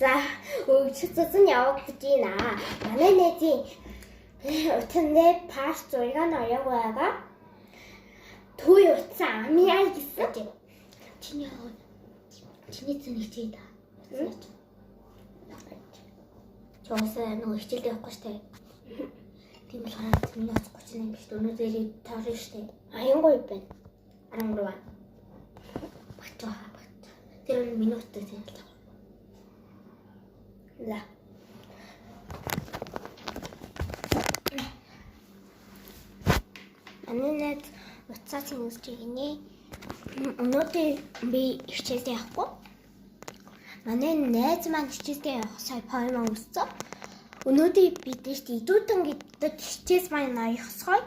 За, өгч цэцэн явагдаж байна. Манай найзын утасны парс зураг нь оёг байгаа. Түй утсан амьяа гэсэн. Чиний хоо. Чиний зэн хичээд та. Чи уусаа нөгөө хичээлдээ явахгүй штэ. Тийм болохоор миний утас 38 биш. Өнөөдөр тоорно штэ. 13 байна. 13 аа. Багч байгаа багч. Тэр нь миний утас зэн л. За. Манай найз утсаа цэвэрлж гинэ. Өнөөдөр би хичээлдээ явахгүй. Манай найз маань хичээлдээ явах сая поема үссэн. Өнөөдөр бид нарт идүүдэн гэдэг хичээл маань аяхсгой.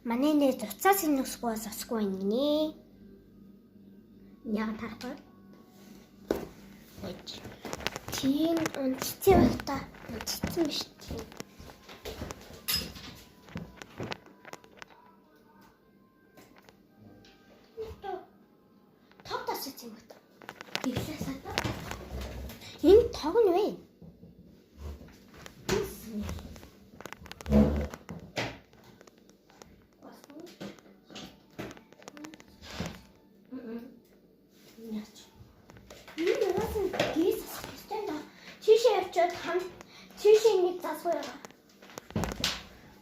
Манай найз утсаа цэвэрлэхгүй бас осгүй байна гинэ. Яг тарахгүй. Ож. Тийм унтцсан байх та. Унтцсан биш тийм. Тог тассан юм байна. Гэвлээ садаа. Энэ тог нь вэ? Яач. Энэ угаасан гээс асах ёстой даа. Тийшээ явчаад хам тийшээ нэг засгүй байгаа.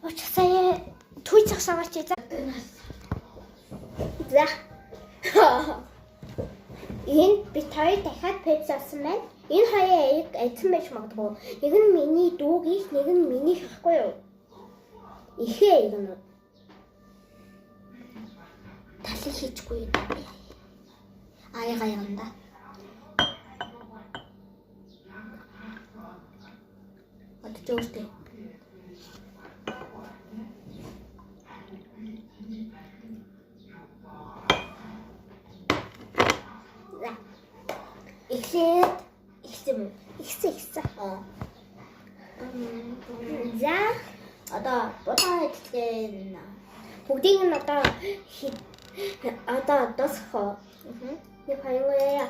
Оч сая түй цагсаагаар чи за. За. Энэ бид хоёр дахиад пепси авсан байна. Энэ хоёрын аяг адилхан байж магадгүй. Нэг нь миний дүүгийнх, нэг нь минийх ахгүй юу? Ихээ аяг нь. Талыг хийчихгүй. Аяга аяганда. Одоо ч өөртөө. За. Эхлээд эхэлсэн юм уу? Ихсэн ихсэн. Аа. За. Одоо будаа идэлгээ. Бүгдийг нь одоо одоо дуусгах уу? Нэг хоёр яа.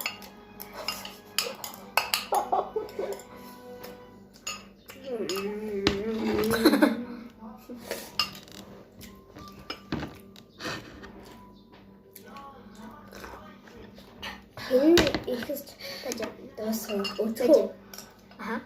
Энэ ихс таж дуусгах өтгөө. Аха.